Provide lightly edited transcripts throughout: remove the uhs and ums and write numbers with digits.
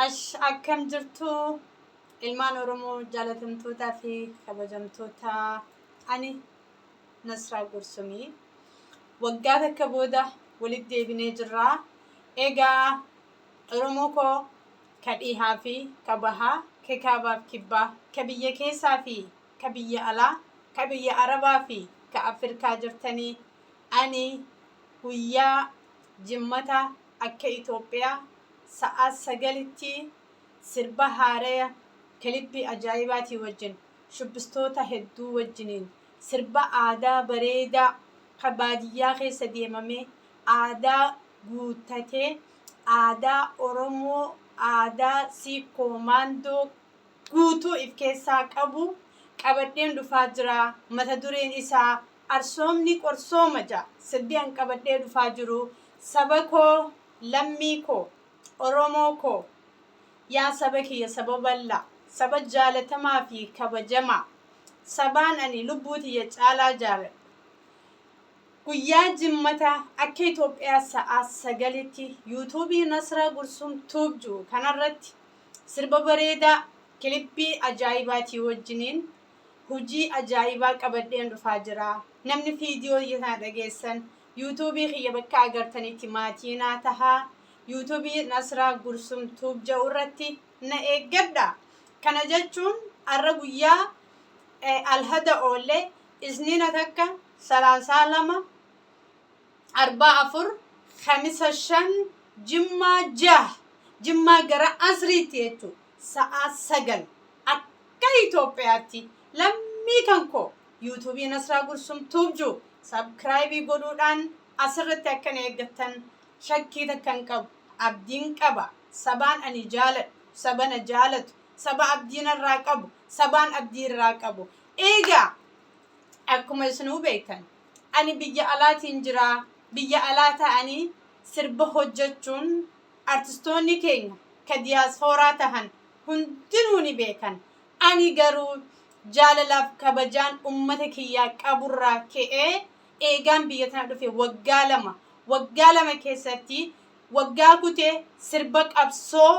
Ash akkam jirtu ilmaan Oromoo jaalatamtootaa fi kabajamtoota ani Nasraa Gursumii waggaa takka booda walitti deebinee jirra. Egaa Oromoo koo ka dhihaa fi ka bahaa, ka kaabaaf kibbaa, ka biyya keessaa fi ka biyya alaa, ka biyya Arabaa fi ka Afrikaa jirtanii ani guyyaa jimmata akka Itoophiyaa sa'aa 9tti sirba haaraya kilippii ajaa'ibaatii wajjin shubbistoota hedduu wajjiniin sirba aadaa bareedaa ka baadiyyaa keessa deemamee aadaa guuttatee aadaa Oromoo aadaa Siikkoo Maandoo guutuu if keessaa qabu qabadheen dhufaa jira. Mata dureen isaa Arsoomni Qorsooma ja'a. Sirbi an qabadhee dhufaa jiru saba koo, lammii koo, Oromoo koo, yaa saba kiyya saba bal'aa, saba jaalatamaa fi kabajamaa, sabaan ani lubbuu tiyya caalaa jaaladhu. Guyyaa Jimmata akka Itoophiyaa sa'aa 9tti yuutuubii Nasraa Gursum Tube jiru kanarratti sirba bareedaa kilippii ajaa'ibaatii wajjiniin hojii ajaa'ibaa qabadheen dhufaa jira. Namni fiidiyoo kana dhageessan yuutuubii kiyya bakka agartanitti maatii naa tahaa. Yuutuubii Nasraa Gursum Tube jedhu irratti na eeggadha. Kana jechuun har'a guyyaa alhada oolle isniina takka salaasaa 2 arbaa 4 kamisa 5 jimmaa 6 jimmaa gara asriitti jechuudha sa'aa 9 akka Itoophiyaatti lammii kan koo yuutuubii Nasraa Gursum Tube jiru sabkiraayibii godhuudhaan asirratti akka na eeggattan shakkii takka hin qabu abdiin qaba sabaan ani jaaladhu saba na jaalatu saba abdii narraa qabu sabaan abdii irraa qabu eegaa akkuma isinuu beektan ani biyya alaatiin jira biyya alaa ta'anii sirba hojjechuun artistoonni keenya ka diyaaspooraa tahan hundinuu ni beekan ani garuu jaalalaaf kabajaan ummata kiyyaa qaburraa ka'ee eegaan biyya tana dhufe waggaa 2 waggaa 2 keessatti waggaa kutee sirba qabsoo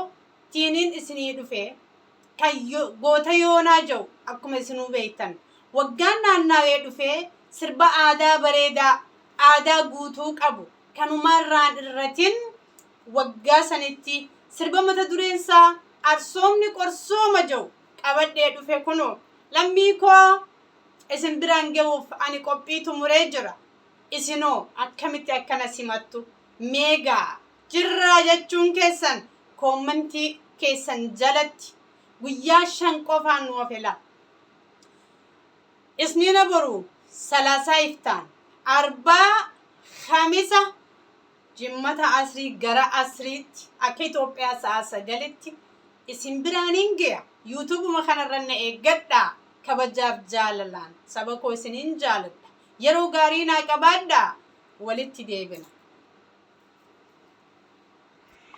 tiiniin isinii dhufe kan goota yoonaa jedhu akkuma isinuu beektan waggaan naannaawee dhufee sirba aadaa bareedaa aadaa guutuu qabu kanumarraan irratin waggaa sanitti sirba mata dureensaa arsoomni qorsooma jedhu qabadhee dhufe kunoo lammii koo isin biraan ga'uuf ani qophii xumuree jira. Isinoo akkamitti akkana simattu? Meegaa jirraa jechuun keessan koommantii keessan jalatti guyyaa 5 qofaan nu hafe laa. Isniina boru salaasaa iftaan arbaa kamisa jimmata asrii gara asriitti akka Itoophiyaa sa'a 9tti isin biraan hin ge'a. Yuutuubuma kanarra na eeggadhaa. Kabajaaf jaalalaan saba koo isiniin jaaladha. Yeroo gaarii naa qabaadhaa. Walitti deebina.